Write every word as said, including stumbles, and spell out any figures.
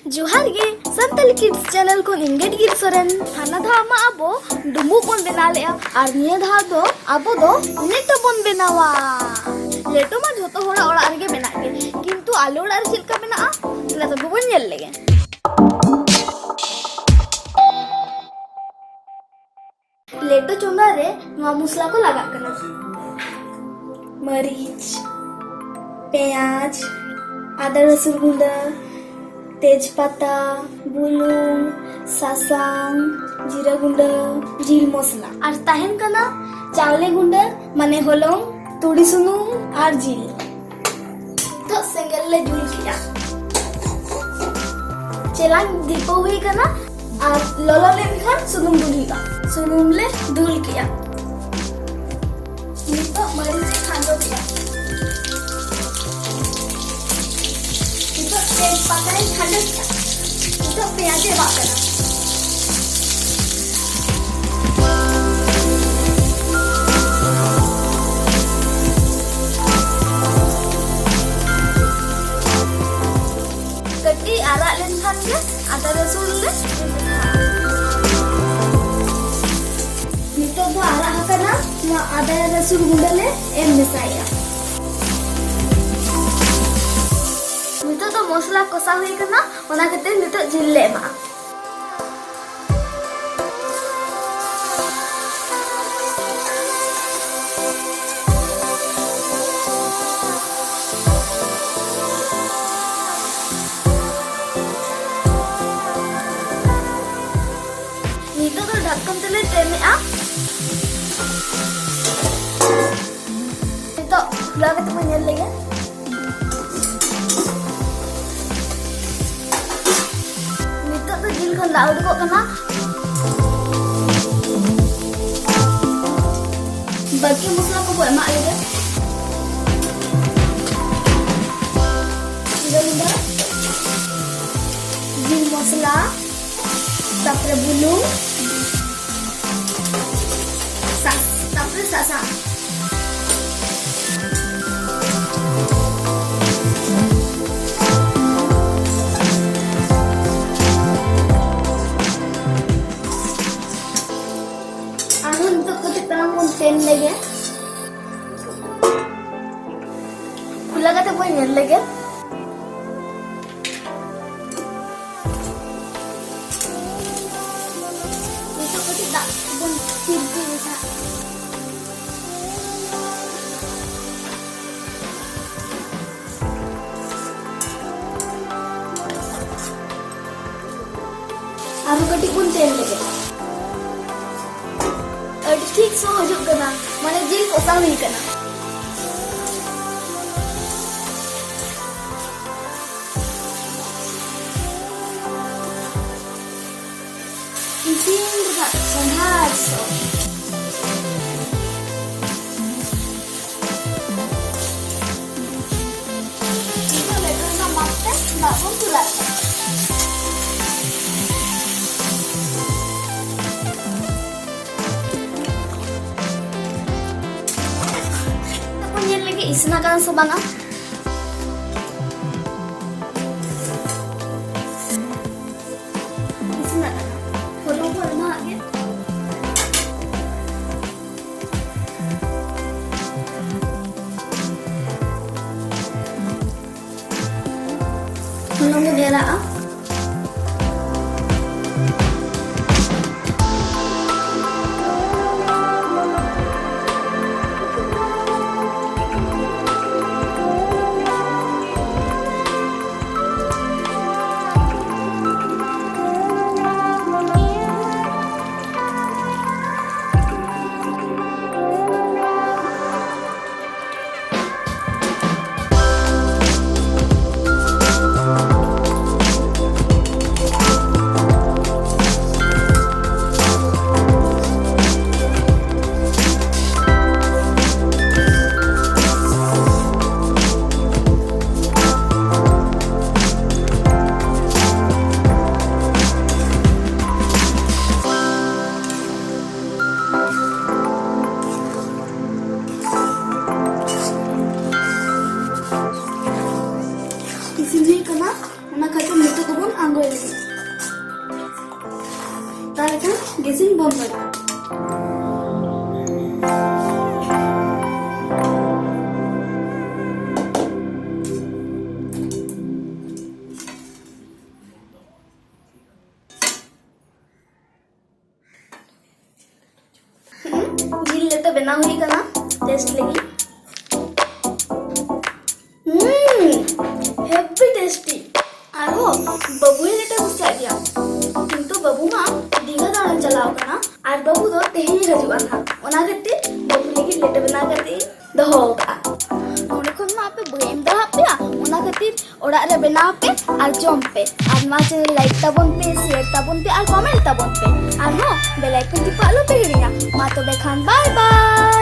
ᱡᱚᱦᱟᱨ ᱜᱮ, Santali kids channel ᱠᱷᱚᱱ ᱤᱧ ᱜᱮ ᱜᱤᱨ ᱥᱚᱨᱮᱱ᱾ ᱦᱟᱱᱟ ᱫᱷᱟᱣ ᱢᱟ ᱟᱵᱚ ᱰᱩᱸᱵᱩᱜ ᱵᱚᱱ ᱵᱮᱱᱟᱣ ᱞᱮᱜᱼᱟ, ᱟᱨ ᱱᱤᱭᱟᱹ ᱫᱷᱟᱣ ᱫᱚ ᱟᱵᱚ ᱫᱚ ᱞᱮᱴᱚ ᱵᱚᱱ ᱵᱮᱱᱟᱣᱟ᱾ ᱞᱮᱴᱚ ᱢᱟ ᱡᱷᱚᱛᱚ ᱦᱚᱲᱟᱜ ᱚᱲᱟᱜ ᱨᱮᱜᱮ ᱢᱮᱱᱟᱜ ᱜᱮ, ᱠᱤᱱᱛᱩ ᱟᱞᱮ ᱚᱲᱟᱜ ᱨᱮ ᱪᱮᱫ ᱞᱮᱠᱟ ᱵᱮᱱᱟᱜᱼᱟ, ᱫᱮᱞᱟ ᱛᱚᱵᱮ ᱵᱚᱱ ᱧᱮᱞ ᱞᱮᱜᱮ᱾ ᱞᱮᱴᱚ ᱪᱚᱸᱫᱟ ᱨᱮ ᱱᱚᱣᱟ ᱢᱚᱥᱞᱟ ᱠᱚ ᱞᱟᱜᱟᱜ ᱠᱟᱱᱟ: ᱢᱟᱹᱨᱤᱪ, ᱯᱮᱸᱭᱟᱡᱽ, ᱟᱫᱟ ᱨᱟᱹᱥᱩᱱ ᱜᱩᱸᱰᱟᱹ, ᱛᱮᱡᱽ ᱯᱟᱛᱟ, ᱵᱩᱞᱩᱝ, ᱥᱟᱥᱟᱝ, ᱡᱤᱨᱟᱹ ᱜᱩᱸᱰᱟᱹ, ᱡᱤᱞ ᱢᱚᱥᱞᱟ, ᱟᱨ ᱛᱟᱦᱮᱱ ᱠᱟᱱᱟ ᱪᱟᱣᱞᱮ ᱜᱩᱸᱰᱟᱹ, ᱢᱟᱱᱮ ᱦᱚᱞᱚᱝ, ᱛᱩᱲᱤ ᱥᱩᱱᱩᱢ ᱟᱨ ᱡᱤᱞ᱾ ᱱᱤᱛᱚᱜ ᱥᱮᱸᱜᱮᱞ ᱞᱮ ᱡᱩᱞ ᱠᱮᱜᱼᱟ᱾ ᱪᱮᱞᱟᱝ ᱫᱷᱤᱯᱟᱹᱣ ᱦᱩᱭ ᱠᱟᱱᱟ ᱟᱨ ᱞᱚᱞᱚ ᱞᱮᱱᱠᱷᱟᱱ ᱥᱩᱱᱩᱢ ᱫᱩᱞ ᱦᱩᱭᱩᱜᱼᱟ᱾ ᱥᱩᱱᱩᱢ ᱞᱮ ᱫᱩᱞ ᱠᱮᱜᱼᱟ᱾ ᱱᱤᱛᱚᱜ ᱢᱟᱹᱨᱤᱪ ᱤᱧ ᱠᱷᱟᱸᱡᱚ ᱠᱮᱜᱼᱟ᱾ ᱱᱤᱛᱚᱜ ᱛᱮᱡᱽ ᱯᱟᱛᱟᱧ ᱠᱷᱟᱸᱡᱚ ᱠᱮᱜᱼᱟ᱾ ᱱᱤᱛᱚᱜ ᱯᱮᱸᱭᱟᱡᱽ ᱮᱢᱟᱜ ᱠᱟᱱᱟ᱾ ᱠᱟᱹᱴᱤᱡ ᱟᱨᱟᱜ ᱞᱮᱱᱠᱷᱟᱱ ᱜᱮ ᱟᱫᱟ ᱨᱟᱹᱥᱩᱱ ᱞᱮ ᱮᱢ ᱢᱮᱥᱟᱭᱟ᱾ ᱱᱤᱛᱚᱜ ᱫᱚ ᱟᱨᱟᱜ ᱟᱠᱟᱱᱟ, ᱱᱚᱣᱟ ᱟᱫᱟ ᱨᱟᱹᱥᱩᱱ ᱜᱩᱸᱰᱟᱹ ᱞᱮ ᱮᱢ ᱢᱮᱥᱟᱭᱮᱜᱼᱟ᱾ ᱱᱤᱛᱚᱜ ᱫᱚ ᱢᱚᱥᱞᱟ ᱠᱚᱥᱟᱣ ᱦᱩᱭ ᱟᱠᱟᱱᱟ, ᱚᱱᱟ ᱠᱷᱟᱹᱛᱤᱨ ᱱᱤᱛᱚᱜ ᱡᱤᱞ ᱞᱮ ᱮᱢᱟᱜᱼᱟ᱾ ᱱᱤᱛᱚᱜ ᱫᱚ ᱰᱷᱟᱠᱚᱱ ᱛᱮᱞᱮ ᱴᱮᱢᱮᱜᱼᱟ᱾ ᱱᱤᱛᱚᱜ ᱠᱷᱩᱞᱟᱹᱣ ᱠᱟᱛᱮ ᱵᱚᱱ ᱧᱮᱞ ᱞᱮᱜᱮ᱾ ᱱᱤᱛᱚᱜ ᱫᱚ ᱡᱤᱞ ᱠᱷᱚᱱ ᱫᱟᱜ ᱩᱰᱩᱠᱚᱜ ᱠᱟᱱᱟ᱾ ᱵᱟᱹᱠᱤ ᱢᱚᱥᱞᱟ ᱠᱚᱵᱚ ᱮᱢᱟᱜ ᱞᱮᱜᱮ᱾ ᱡᱤᱨᱟᱹ ᱜᱩᱸᱰᱟᱹ, ᱡᱤᱞ ᱢᱚᱥᱞᱟ, ᱛᱟᱯᱚᱨᱮ ᱵᱩᱞᱩᱝ, ᱥᱟᱥ-, ᱛᱟᱯᱚᱨᱮ ᱥᱟᱥᱟᱝ᱾ ᱟᱨᱦᱚᱸ ᱠᱟᱹᱴᱤᱡ ᱵᱚᱱ ᱛᱮᱞ ᱞᱮᱜᱮ᱾ ᱟᱹᱰᱤ ᱴᱷᱤᱠ ᱥᱚ ᱦᱤᱡᱩᱜ ᱠᱟᱱᱟ, ᱢᱟᱱᱮ ᱡᱤᱞ ᱠᱚᱥᱟᱣ ᱦᱩᱭ ᱠᱟᱱᱟ᱾ ᱤᱥᱤᱱ ᱨᱮᱱᱟᱜ ᱥᱚᱸᱫᱷᱟᱲ ᱥᱚ᱾ ᱱᱤᱛᱚᱜ ᱞᱮᱴᱚ ᱨᱮᱱᱟᱜ ᱢᱟᱯ ᱛᱮ ᱫᱟᱜ ᱵᱚᱱ ᱫᱩᱞᱟᱜ ᱠᱟᱱᱟ᱾ ᱛᱟᱨᱯᱚᱨ ᱧᱮᱞ ᱞᱮᱜᱮ ᱤᱥᱤᱱ ᱟᱠᱟᱱᱟ ᱥᱮ ᱵᱟᱝᱟ᱾ ᱤᱥᱤᱱ ᱟᱠᱟᱱᱟ᱾ ᱦᱚᱞᱚᱝ ᱵᱚᱱ ᱮᱢᱟᱣᱟᱜ ᱜᱮ᱾ ᱦᱚᱞᱚᱝ ᱵᱚᱱ ᱮᱨᱟᱜᱼᱟ᱾ ᱤᱥᱤᱱ ᱦᱩᱭ ᱠᱟᱱᱟ, ᱚᱱᱟ ᱠᱷᱟᱹᱛᱤᱨ ᱱᱤᱛᱚᱜ ᱫᱚᱵᱚᱱ ᱟᱬᱜᱚᱭ ᱞᱟᱹᱜᱤᱫ᱾ ᱛᱟᱦᱞᱮ ᱠᱷᱟᱱ ᱜᱮᱥᱤᱧ ᱵᱚᱱᱫᱚᱭᱟ᱾ ᱡᱤᱞ ᱞᱮᱴᱚ ᱵᱮᱱᱟᱣ ᱦᱩᱭ ᱠᱟᱱᱟ, ᱴᱮᱥᱴ ᱞᱟᱹᱜᱤᱫ᱾ ᱦᱩᱸ, ᱦᱮᱵᱤ ᱴᱮᱥᱴᱤ᱾ ᱟᱨᱦᱚᱸ ᱵᱟᱹᱵᱩᱭ ᱞᱮᱴᱚ ᱠᱩᱥᱤᱭᱟᱜ ᱜᱮᱭᱟ, ᱠᱤᱱᱛᱩ ᱵᱮᱱᱟᱣ ᱯᱮ ᱟᱨ ᱡᱚᱢ ᱯᱮ᱾ ᱟᱨ ᱱᱚᱣᱟ channel like ᱛᱟᱵᱚᱱ ᱯᱮ, share ᱛᱟᱵᱚᱱ ᱯᱮ ᱟᱨ comment ᱛᱟᱵᱚᱱ ᱯᱮ᱾ ᱟᱨᱦᱚᱸ bell icon ᱴᱤᱯᱟᱹ ᱟᱞᱚ ᱯᱮ ᱦᱤᱲᱤᱧᱟ᱾ ᱢᱟ ᱛᱚᱵᱮ ᱠᱷᱟᱱ bye bye᱾